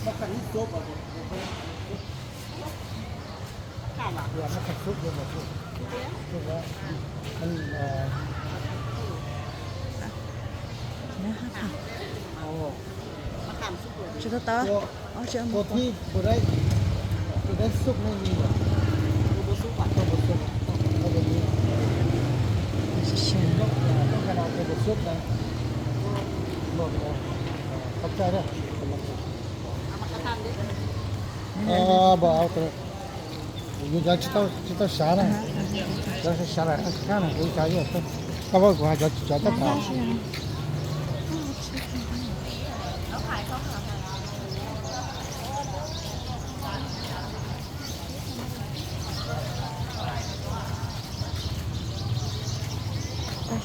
ມາຂັນນີ້ຈົບບໍ່? ເຫຼືອມາຂັນສຸກເດີບໍ່? ສຸກ ສຸກແລ້ວ ມັນ ເອີ ມາຂັນສຸກເດີ ຈະຕາ ໂອເຄ ບໍ່ໄດ້ ບໍ່ໄດ້ສຸກ ໄດ້ມີບໍ່? ບໍ່ສຸກ ບໍ່ສຸກ ບໍ່ມີ ຕ້ອງການເອົາບໍ່ສຸກນະ ບໍ່ ບໍ່ ຂອບໃຈເດີ. ເອີ ບໍ່ເອົາໂຕ ຢູ່ຈາກຊິເຕົ້າ ຊິເຕົ້າຊານະ ຈາກຊິຊານະ ຊານະ ເອີ ຈາກຢູ່ ກໍບໍ່ ກໍຈາກ ຈາກ ຈາກ ກາ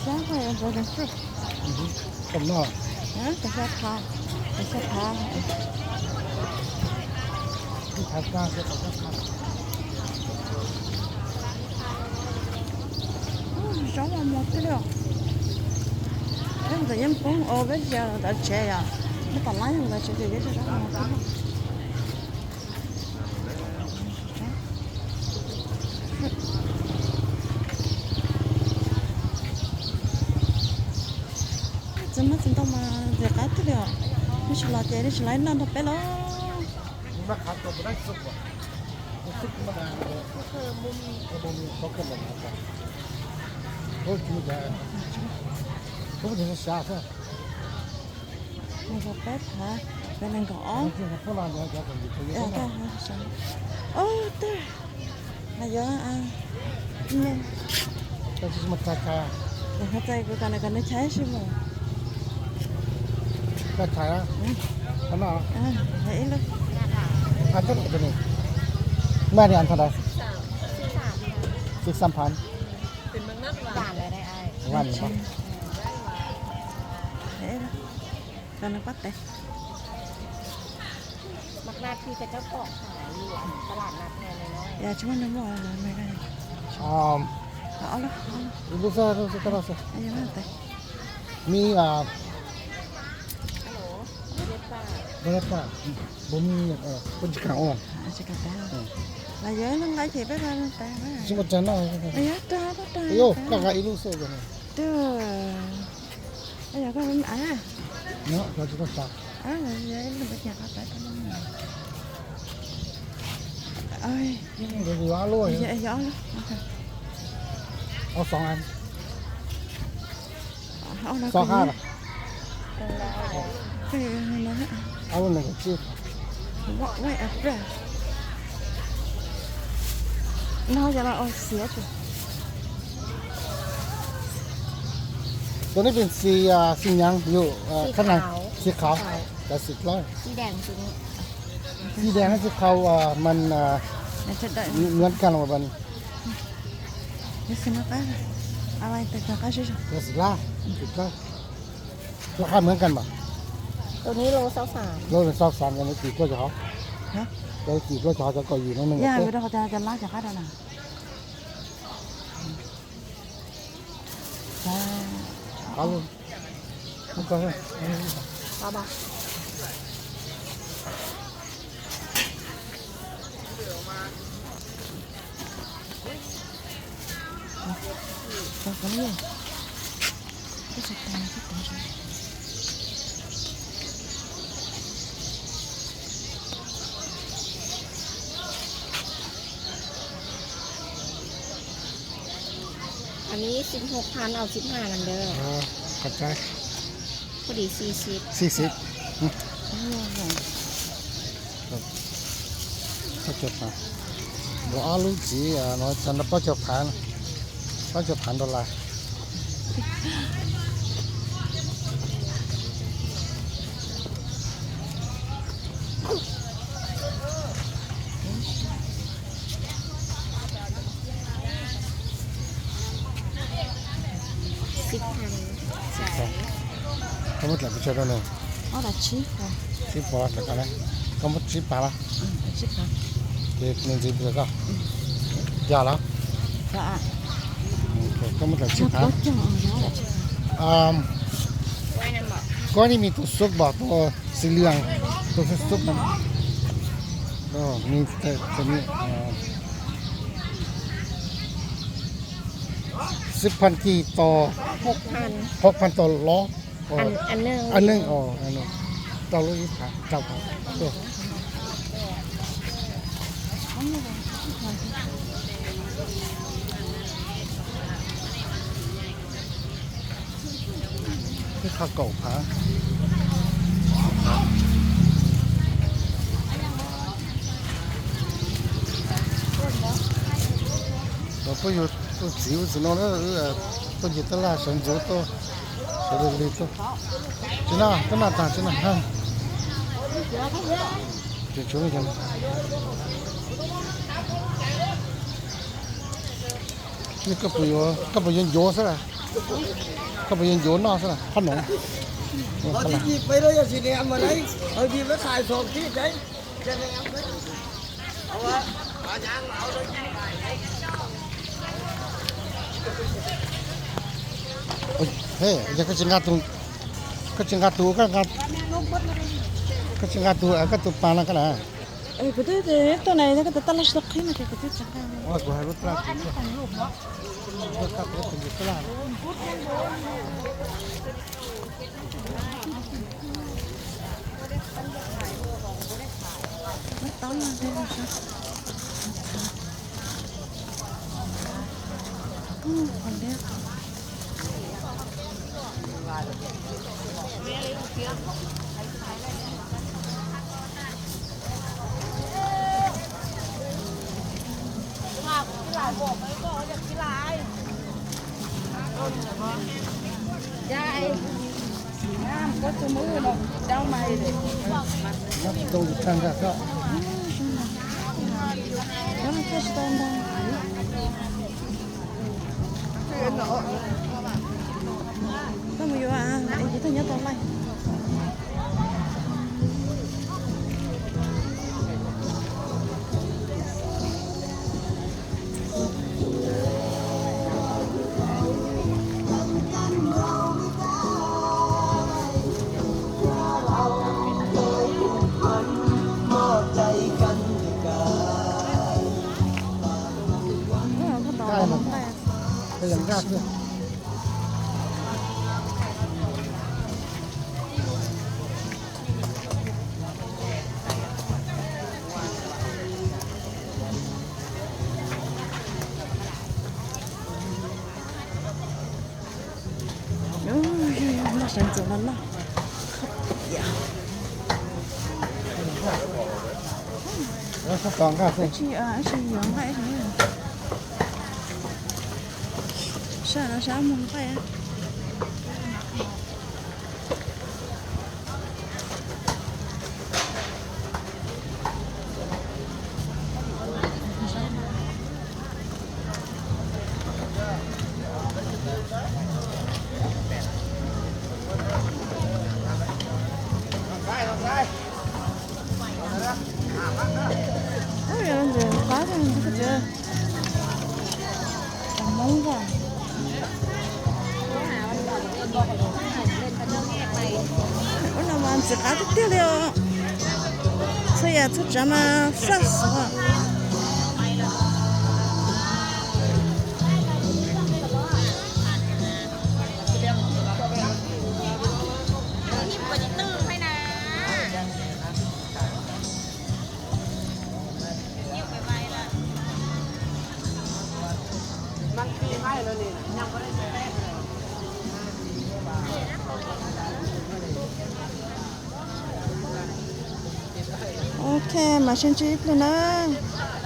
ຊາໄປເອົາໄປເດີ ອືຮຶ ເປັນເນາະ ຮະ ກາຊາທາ ກາຊາທາ ທີ່ທາກາເສດ ໂອ້ຍ ເຈົ້າວ່າໝົດເລີຍ ເອີ ກໍຍັງປົງ ໂອເວເຊຍ ແຕ່ແຊຍາ ມັນຕະຫຼາຍ ມັນຈະໄດ້ ເຈົ້າວ່າໝົດເລີຍ. ສະມາຊິຕ້ອງມາເດກາດເລີຍ ມີສະຫຼາເຈ ມີສະຫຼາຍນັ້ນໄປແລ້ວ ມີມາຂາຍຕົວບໍ່ໄດ້ສຸກບໍ່? ສຸກມາ ຄືບໍ່ມີ ຄືບໍ່ມີ ເຂົາກໍບໍ່ມາຂາຍ ໂອ້ຍ ຈຸດາ ເຂົາບໍ່ໄດ້ສາຊະ. ມັນກໍແປດຫາ ແປດໜຶ່ງກໍອອກ ເອີ ໄດ້ ໂອ້ ເຕີ ນາຍົກ ອ່າ ແມ່ນ ກະຊິມາຈາກາ ເຂົ້າໃຈ ກູການການໃຊ້ຊິບໍ່ ກະໃຊ້ອະ ອືມ ຂະໜາດ ອ່າ ໃຫ້ອີກເລີຍ ອັນເທົ່າໃດຕົວນີ້ ແມ່ນີ້ອັນເທົ່າໃດ? ສິບສາມ ສິບສາມພັນ ເປັນເມືອງນາດຫວານ ຫວານແລ້ວໄດ້ອ້າຍ ຫວານບໍ່? ເອີ ກຳລັງປັດແຕ່ ໝາກນາດທີ່ເຂົາເຈົ້າເກາະຂາຍຢູ່ຕະຫຼາດນັດນ້ອຍໆ ຢ່າຊວນນຳບໍ່ ແມ່ນ ອືມ ເອົາລະ ເອົາລະ ບໍ່ຊາ ບໍ່ຊາ ບໍ່ຊາ ມີ ອ່າ ເວເນຊູເອຍ ບໍ່ມີ ເອີ ຄົນຊິຂາຍອ່ອນ ອາ ຊິກາແຟ ອືມ ລາເຢີ ລາເຢີ ເອີ ກາກາ ອີລູໂຊ ເດີ. Aya, kau ambil, ah. Nak, kau cakap tak? Ah, ya, ya, ya, ya, ya, ya. Ay, ya, ya, ya, ya. Okey. ເອົາສອງອັນ ເອົາລະ ສອງອັນ ເອີ ເອົາອັນນັ້ນ ເອົາອັນນັ້ນກໍຊິ What, wait, a breath. No, ya la, oh, ເສຍ ໂຕນີ້ເປັນສີ ອ່າ ສີຫຍັງຢູ່ ອ່າ ຂ້າງໃນ ສີຂາວ ສີຂາວ ຂາວ ແຕ່ສີຂາວ ສີແດງໂຕນີ້ ສີແດງກັບສີຂາວ ອ່າ ມັນ ອ່າ ມັນຈະໄດ້ ເໝືອນກັນວ່າມັນ ເດຊິມາກາ ອາໄວ ແຕ່ກາຊິ ເດຊິລາ ສິບເກົ້າ ລາຄາເໝືອນກັນບໍ່? ໂຕນີ້ໂລຊາວສາມ ໂລລະຊາວສາມ ກັນເລີຍ ກີບໂລຈະເຮົາ ຮະ ໂລກີບໂລຈະເຮົາ ຈະກໍຢູ່ໜ້ອຍໜຶ່ງ ຢ່າ ເດີ ເຮົາຈະ ຈະລາຈະຂາດນະ ອັນນີ້ສິບຫົກພັນ ເອົາສິບຫ້ານຳເດີ. ອໍ ຂອບໃຈ. ພໍດີສີ່ສິບ ສີ່ສິບ ອືມ ປາເຈັດພັນ ບໍ່ເອົາລູກສີ ອ່າ ໜ້ອຍ ສັນລະປາເຈັດພັນ ປາເຈັດພັນໂດລາ. ສິບພັນ ໃສ່ ກຳນົດແລ້ວບໍ່ໃຊ່ດອກໜຶ່ງ ເອົາລະ ສິບ ສິບ ພໍລະກັນນະ ກຳນົດສິບພັນລະ ອືມ ສິບພັນ ເກດໜຶ່ງສິບແລ້ວກໍ ອືມ ຢ່າລະ ກະ ໂອເຄ ກຳນົດແລ້ວສິບພັນ ອືມ ກ້ອຍນີ້ມີໂຕສຸກບໍ່ ໂຕສີເຫຼືອງ ສຸກໆ ນັ້ນ ກໍມີແຕ່ ແຕ່ນີ້ ເອີ ສິບພັນກີ່ຕໍ່ ຫົກພັນ ຫົກພັນຕໍ່ລໍ້. ອໍ ອັນ ອັນໜຶ່ງ ອັນໜຶ່ງ ອໍ ອັນໜຶ່ງ ເກົ້າຮ້ອຍ ເກົ້າ ເກົ້າ ເກົ້າ ຄືເຂົາເກົ້າພັນ ເຂົາໄປຢູ່ Ui, xíu, xíu no, ơ, ơ, tôi chỉ tao là sống dấu tôi. Tôi được đi tôi. Chứ nào, tôi mà tả chứ nào, ha. Chứ chú này. Chứ cấp bùi, cấp bùi yên dấu sao là? Cấp bùi yên dấu nó sao là? Phát nổ. ເຂົາຊິຫຍິບໄປເລີຍ ຊິແນມມາໄດ ເຂົາຊິໄປຂາຍສອງຂີດໄດ. ເອີຍ ເຮີ້ຍ ຢ່າ ກໍຊິງັດຕູ້ ກໍຊິງັດຕູ້ ກໍງັດ ກໍຊິງັດຕູ້ ເອົາ ກໍຕູ້ປານນັ້ນກໍໄດ້. ເອີ ກໍໄດ້ ໂຕໃນກໍຕະຫຼາດ ໂອ້ຍ ກູໃຫ້ລົດຕະຫຼາດ ລົດຕະຫຼາດ. ໂອເຄ ມາເຊີນຈີບເລີຍເດີ.